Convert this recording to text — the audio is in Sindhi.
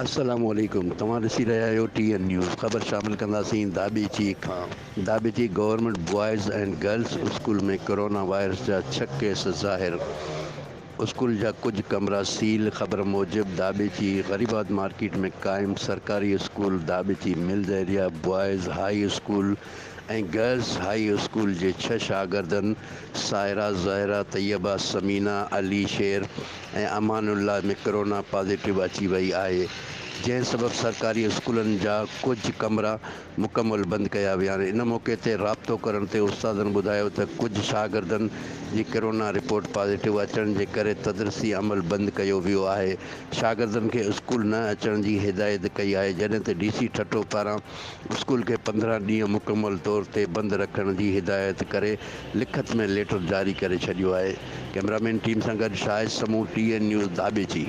السلام عليڪم توهان ڏسي رهيا آهيو ٽي اين نيوز خبر شامل ڪنداسين داٻيچي کان Dhabeji government boys and girls school ۾ corona virus جا ڇهه ڪيس ظاهر اسڪول جا ڪجهه ڪمرا سيل خبر موجب داٻيچي غريباد مارڪيٽ ۾ قائم سرڪاري school Dhabeji mills area boys high school ۽ girls high school جي ڇهه شاگردن سائره، زهره، طيبه، ثمينه، علي شير ۽ امان الله ۾ ڪرونا پازيٽو اچي وئي آهي، جنهن سبب سرڪاري اسڪولن جا ڪجهه ڪمرا مڪمل بند ڪيا ويا آهن. ان موقعي تي رابطو ڪرڻ تي استادن ٻڌايو ته ڪجهه شاگردن جي ڪرونا رپورٽ پازيٽو اچڻ جي ڪري تدريسي عمل بند ڪيو ويو آهي، شاگردن کي اسڪول نه اچڻ جي هدايت ڪئي آهي، جڏهن ته ڊي سي ٺٽو پاران اسڪول کي 15 ڏينهن مڪمل طور تي بند رکڻ جي هدايت ڪري لکت ۾ ليٽر جاري ڪري ڇڏيو آهي. ڪئميرامين ٽيم سان گڏ Shahid Samoon, T N news, Dhabeji.